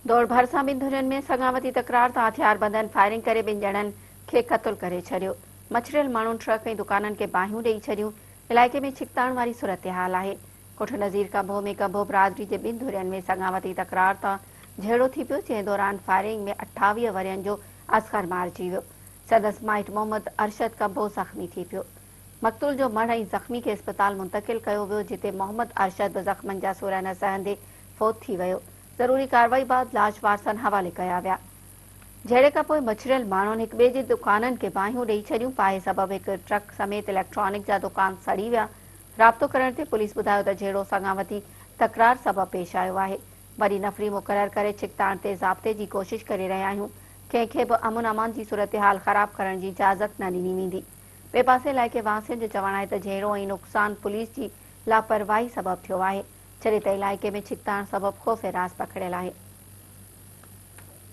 دوڙ ڀرسان ٻن ڌرين ۾ سڱاوتي تڪرار تان هٿياربندن فائرنگ ڪري ٻن ڄڻن کي قتل ڪري ڇڏيو. مڇريل ماڻهن ٽرڪ ۽ دڪانن کي باهيون ڏئي ڇڏيون. علائقي ۾ ڇڪتاڻ واري صورتحال آهي. ڳوٺ نظير ڪنڀو ۾ ڪنڀو برادري جي ٻن ڌرين ۾ سڱاوتي تڪرار تان جهيڙو ٿي پيو، جنهن دوران فائرنگ ۾ 28 ورهين جو اصغر مارجي ويو. سندس مائٽ محمد ارشد ڪنڀو زخمي ٿي پيو. مقتول جو مڙهه ۽ زخمي کي اسپتال منتقل ڪيو ويو، جتي محمد ارشد به زخمن جا سور نه سهندي فوت ٿي ويو. ضروري ڪارروائي بعد لاش وارثن حوالي ڪيا ويا. جهيڙي کانپوء مڇريل ماڻهن هڪ ٻئي جي دڪانن کي باهيون ڏئي ڇڏيون، باهه سبب هڪ ٽرڪ سميت اليڪٽرانڪ جا دڪان سڙي ويا. رابطو ڪرڻ تي پوليس ٻڌايو ته جهيڙو سڱاوتي تڪرار سبب پيش آيو آهي، وڏي نفري مقرر ڪري ڇڪتاڻ تي ضابطي جي ڪوشش ڪري رهيا آهيون، ڪنهن کي به امن امان جي صورتحال خراب ڪرڻ جي اجازت نه ڏني ويندي. ٻئي پاسي علائقي واسين جو چوڻ آهي ته جهيڙو ۽ نقصان پوليس جي لاپرواهي سبب ٿيو آهي، جڏهن ته علائقي ۾ ڇڪتاڻ سبب خوف هراس پکڙيل آهي.